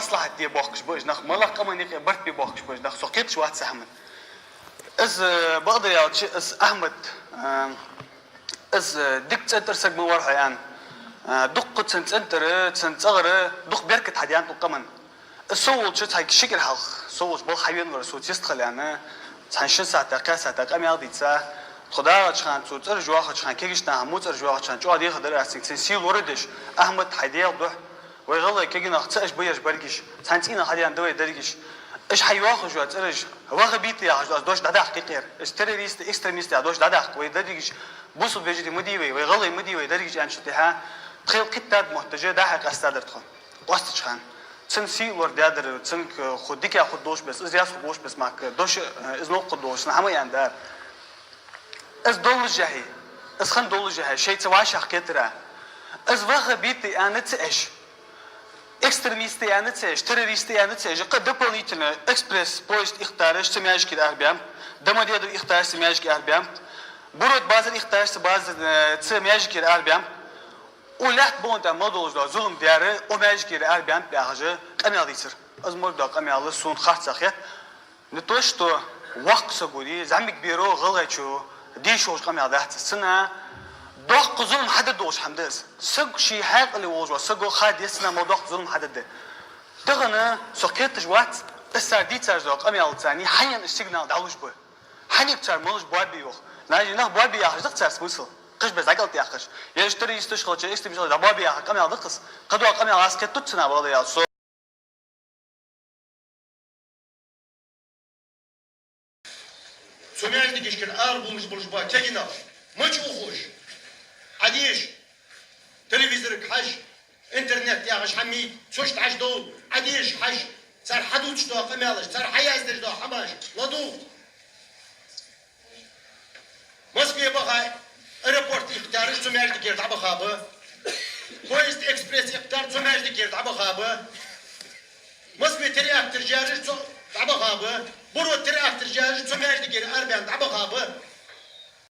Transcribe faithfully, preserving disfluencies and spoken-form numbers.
маслахьат де боахкаш ба уж нах, малагӀча къаман юкъе барт бе боахкаш ба уж нах, со кхеташ вац цу хӀаман. Из, э, бакъдар аьлча, из Ахьмад, э, из, э, дика цӀен тӀара саг ма вар хьо аьнна. Э, дукха цун цӀен тӀара, цун цӀагӀара дукха беркат хьадаьннад укх къаман. Из со волча цхьа ши кӀира хьалха, со волча балха хьавена вар, со цӀистхила аьнна, цхьан шин сахьата, кхаь сахьата къамаьл дийца. Тхо дагӀача хана, цо цӀераш йоахача хана, кегийча наха мо цӀераш йоахача хана, чӀоагӀа дехар дар аз цунга, цун сий лорадеш: Ахьмад, хьай Даьла духьа, вай гӀалгӀай кегий нах ца аш байяш берригаш, цхьан цӀийнах хьадаьнна да вай дерригаш. Аш хьайоахаш йола цӀераш, ваххабиты яхаш дола дош дӀадаккха юкъера. Аш террористы, экстремисты яха дош дӀадаккха, вай дерригаш бусалба вежарий ма дий вай, вай гӀалгӀай ма дий вай дерригаш, аьнначул тӀехьагӀа, тхел кхийттад мотташ, дӀа-хьа къаьстадар тхо. Къоастача хана. Цун сий лорадаьдар, цунга ху дика хургдолаш бес, из раьза хургволаш бес мара, дош, э, из новкъа хургдолаш, цунна хӀама аьннадар. Из доллашехь, из хинна доллашехь, шоайца вӀашагӀкхетар. Из ваххабиты аьнна ца аш, экстремисты аьнна ца аш, террористы аьнна ца аш, кхы дополнительно экспресс-поезд ихтараш цу маьждигера арабаьннаб, Домодедово ихтараш цу маьждигера арабаьннаб, Бурот базар ихтараш цу базар, э, цу маьждигера арабаьннаб. Укх лаьтта бокъонца мел долаш дола зулам даьр укх маьждигера арабаьннаб яхаш къамаьл дийцар. Из мо дола къамаьл сона харцахьа хет. Не то что воккха саго, зӀамига беро, гӀалгӀачо дийша волаш къамаьл дац из. Цунна доккха зулам хьадергдолаш хӀама да из. Саг ший хьаькъале волаш вола саго ха деза цунна мел доккха зулам хьадергда. Тахан со кхеташ вац, из цар дийцаш дола къамаьл царна хьанна сигнал дӀалуш ба. Хьанга цар малаш боабе йоах. Нажи нах боабе яхаш да-кх цар смысл. Кхаш бес дӀакӀалтӀаяккхаш. Е уж террористаш хилча, экстремисташ хилча, дӀабоабе яхаш къамаьл да-кх из. Кхыдола къамаьл аз кхетац цунна, бакъдар аьлча. Со цу маьждигашкара арабувлаш болаш бола кегий нах ма чӀоагӀа уж. Ӏодеша, телевизорага хьажа, интернет яхаш хӀама йий, цу чу дӀачудовла, Ӏодеша хьажа, цар хьадувцаш дола къамаьлаш, цар хьаяздеш дола хӀамаш ладувгӀа. Москве баха аэропорт ихтараш цу маьждигера дӀабаха ба. Поезд экспресс ихтар цу маьждигера дӀабаха ба. Москве теракташ яьраш цу дӀабаха ба. Бурот теракташ яьраш цу маьждигера арабаьнна дӀабаха ба.